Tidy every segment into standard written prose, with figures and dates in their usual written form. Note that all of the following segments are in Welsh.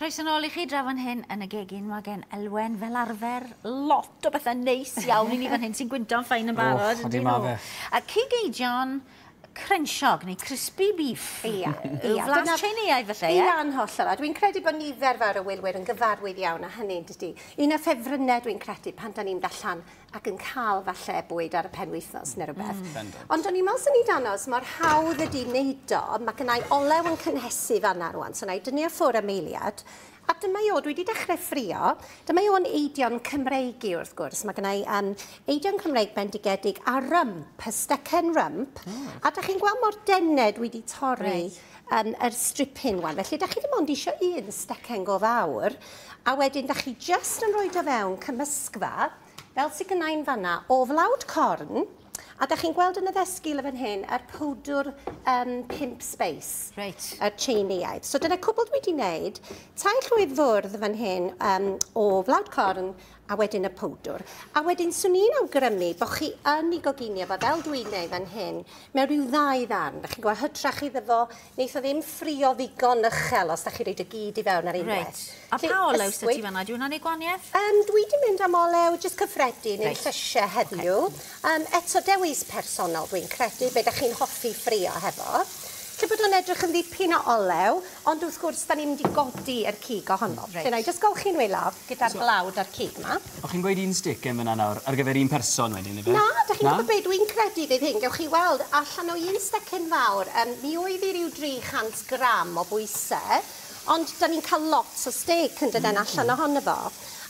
Croeso nôl i chi draw fan hyn yn y gegin. Mae gen Elwen fel arfer lot o bethau neis iawn i ni fan hyn sy'n gwynto'n fine yn barod. Oh, odi ma fe. A cig eidion crensiog neu crispy beef. Ia. Ia. Flas Tsieineaidd felly, ie? Ia'n hollol. A dwi'n credu bod nifer fawr o wylwyr yn gyfarwydd iawn â hynny, dydy. Un o ffefrynnau dwi'n credu pan da ni'n allan ac yn cael falle bwyd ar y penwythnos neu rhywbeth. Ond o'n i'n meddwl sy'n ni danos mor hawdd ydi wneud o. Mae gennau olew yn cynhesu fanna rwan, so na i dynnu o ffwrdd am eiliad. A dyma i o, dwi wedi dechrau ffrio. Dyma i o'n eidion Cymreig i wrth gwrs. Mae gennau eidion Cymreig bendigedig a rump, y stecen rump. A da chi'n gweld mor denau dwi wedi torri yr stripyn wan. Felly, da chi ddim ond eisiau un stecen go fawr. A wedyn, da chi just yn rhoi o fewn cymysgfa, fel sydd gynnau'n fanna, o flawd corn, a da chi'n gweld yn y ddesgil y fan hyn, yr powdwr 5 spice. Y Tsieineaidd. So dyna cwbl dwi wedi wneud. 3 llwy fwrdd fan hyn o flawd corn a wedyn y powdwr. A wedyn swn i'n awgrymu bod chi yn ei goginio fo fel dwi'n neud fan hyn mewn rhyw 2 ddarn. Da chi'n gweld hytrach iddo fo, neith o ddim ffrio ddigon uchel os da chi roid y gyd i fewn ar unwaith. A pa olew sy ti fan'na? Di hwnna'n neud gwahaniaeth? Dwi wedi mynd am olew jyst cyffredin neu llysiau heddiw. Eto dewis personol dwi'n credu, be da chi'n hoffi ffrio hefo. Lle bod o'n edrych yn ddipyn o olew, ond wrth gwrs, da ni'n mynd i godi yr cig ohono. Lle na i jyst golchi'n wylo gyda'r blawd a'r cig yma. O chi'n gweud un stick yn fyna nawr, ar gyfer un person wedyn, ife? Na, da chi'n Na? gwybod be dwi'n credu fydd hyn, gewch chi weld, allan o un stecen fawr, mi oedd i ryw 300 gram o bwysau, ond da ni'n cael lot o steak yn dod allan ohono fo.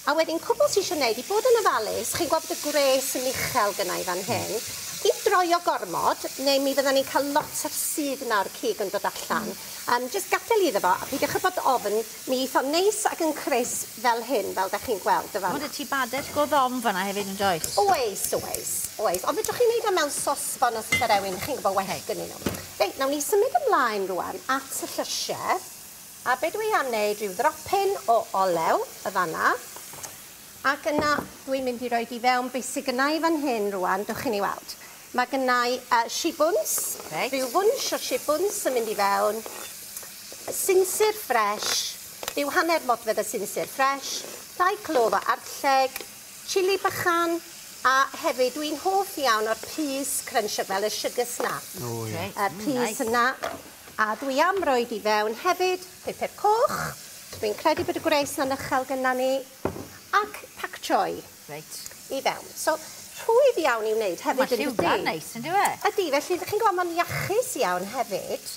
A wedyn, cwbl ti eisiau gwneud, i bod yn ofalus, chi'n gweld bod y gwres yn uchel gynna i fan hyn, ddim droio gormod, neu mi fyddan ni'n cael lot o'r sudd yna o'r cig yn dod allan. Jyst gadael iddo fo, a peidiwch â bod ofn, mi eith o'n neis ac yn crisp fel hyn, fel da chi'n gweld y fan. Ond y ti badell go ddofn fan'na hefyd yn does? Oes, oes, oes. Ond fedrwch chi wneud o mewn sosban os ydych rewyn, chi'n gwybod well gynnyn nhw. Reit, nawn ni symud ymlaen rwan at y llysiau. A be dwi am wneud, rhyw ddropyn o olew y fan'na. Ac yna dwi'n mynd i roed i fewn beth sydd gynna i fan hyn rwan, dewch i ni weld. Mae gynna i shibwns, rhyw fwns o shibwns yn mynd i fewn, sinsir ffres, rhyw hanner modfedd o sinsir ffres, 2 clof o arlleg, chili bychan, a hefyd dwi'n hoff iawn o'r pys crunch fel y sugar snap. O, ie. Y pys yna. A dwi am roed i fewn hefyd pupur coch. Dwi'n credu bod y gwres yna'n uchel gynna ni. Ac pak choi. I fewn. So, rhwydd iawn i wneud hefyd Mae yn dydi? lliwgar neis, yn dyw e? Ydy, felly, ydych chi'n gweld mae'n iachus iawn hefyd.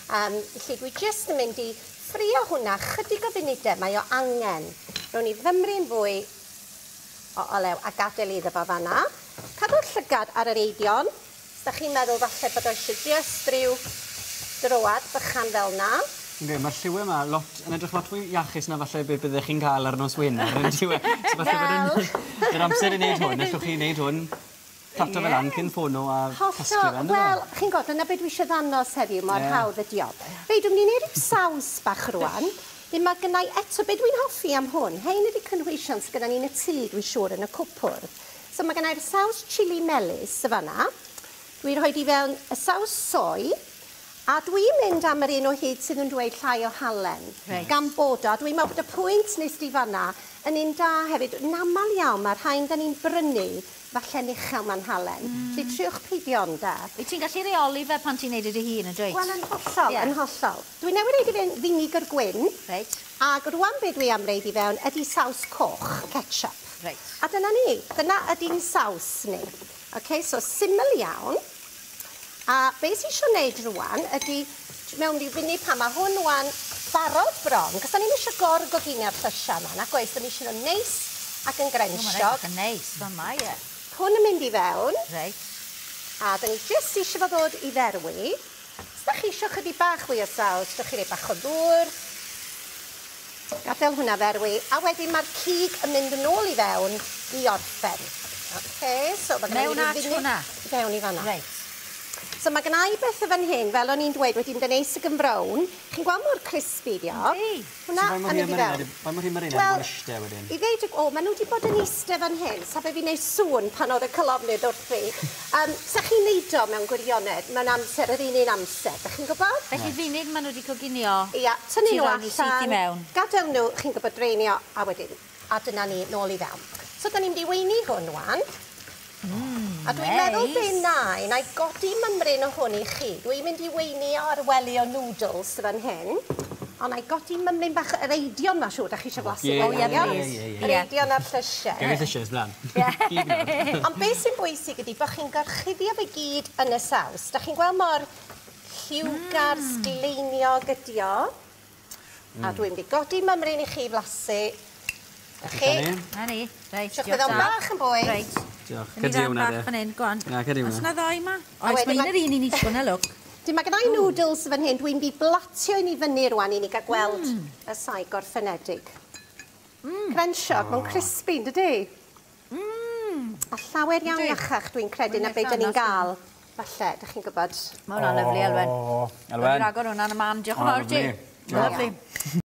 Felly, dwi jyst yn mynd i ffrio hwnna chydig o funudau, mae o angen. Rown ni fymryn fwy o olew a gadael iddo fo fan'na. Cadw'r llygad ar yr eidion. Os da chi'n meddwl falle bod o eisiau jyst rhyw droad bychan fel 'na. Yndi, mae'r lliwiau yma yn edrych lot fwy iachus na falle be byddech chi'n cael ar nos Wener, yn dyw e? So falle bod yr amser i wneud hwn, allwch chi wneud hwn, plato fel lan cyn ffono a casglu fe, ynddo fe? Wel, chi'n gwybod, dyna beth dwi eisiau ddangos heddiw, mor hawdd ydi o. Reit, dwi'n mynd i wneud rhyw saws bach rwan. Wedyn mae gynna i eto, be dwi'n hoffi am hwn, hein ydi cynhwysion sydd gyda ni yn y tŷ, dwi'n siŵr, yn y cwpwrdd. So mae gynna i'r saws chili melys y fan'na. Dwi'n rhoi i fewn y saws soy. A dwi'n mynd am yr un o hyd sydd yn dweud llai o halen. Gan bod o, a dwi'n meddwl bod y pwynt nes di fan'na yn un da hefyd. Yn aml iawn, mae'r rhain da ni'n brynu falle'n uchel mewn halen. Felly triwch peidio ynde. Wyt ti'n gallu reoli fe pan ti'n neud e dy hun, yn dwyt? Wel, yn hollol, yn hollol. Dwi newydd reid i fewn finigr gwyn. Ac rwan be dwi am reid i fewn ydi saws coch, ketchup. A dyna ni, dyna ydi'n saws ni. Syml iawn. A be sy isio wneud rwan ydi, mewn ryw funud pan mae hwn rwan barod bron, cos da ni'm isio gorgoginio'r llysiau yma, nac oes, da ni isio nhw'n neis ac yn O, ma'n grensiog. edrych yn neis, fel mae e. Hwn yn mynd i fewn. A da ni jyst isio fo ddod i ferwi. Os da chi isio chydig bach fwy o saws, dewch chi roi bach o ddŵr. Gadael hwnna ferwi. A wedyn mae'r cig yn mynd yn ôl i fewn i orffen. Ma' gynna ni Mewn ryw at funud hwnna? Fewn i fan'na. So mae gennai bethau fan hyn, fel o'n i'n dweud, wedi mynd yn neis ag yn brown. Chi'n gweld mor crispy di o? Hwna yn mynd i fewn. Faint mor hir mae'r un wedi bod yn eistedd wedyn? I ddeud, o, maen nhw wedi bod yn eistedd fan hyn. Sa fe fi'n neud sŵn pan oedd y colofnydd wrthi. Sa chi'n neud o mewn gwirionedd, mewn amser, yr un amser, da chi'n gwybod? Felly funud maen nhw wedi coginio. Ia, tynnu nhw allan. Gadael nhw, chi'n gwybod, dreinio, a wedyn, a dyna ni, nôl i fewn. So, da ni'n mynd i weini hwn wan. A dwi'n meddwl be na i godi mymryn o hwn i chi. Dwi'n mynd i weini ar wely o noodles fan hyn. Ond na i godi mymryn bach yr eidion ma siŵr, da chi eisiau blasu. Ie, ie, Yr eidion a'r llysiau. Gael llysiau, ysblan. Ond beth sy'n bwysig ydy bod chi'n gorchuddio fe gyd yn y saws. Da chi'n gweld mor lliwgar, sgleiniog ydi o. A dwi'n mynd i godi mymryn i chi flasu. Chi. Na ni. Reit, diolch. Bydd o'n bach yn bwyd. Reit. Diolch. Cydi hwnna, de. Fan hyn, go on. Na, cydi hwnna. Os na ddoi ma? Oes, mae un yr un i ni sgwn, look. Mae gennai noodles fan hyn. Dwi'n mynd i blatio i ni fyny rwan i ni gael gweld y saig gorffenedig. Crensiog, mae'n crispy, dydy? A llawer iawn iachach, dwi'n credu, na beth 'dan ni'n gael. Falle, dach chi'n gwybod. Mae hwnna'n lyfli, Elwen. Elwen. Rhagor hwnna'n y man. Diolch yn fawr ti. Lovely.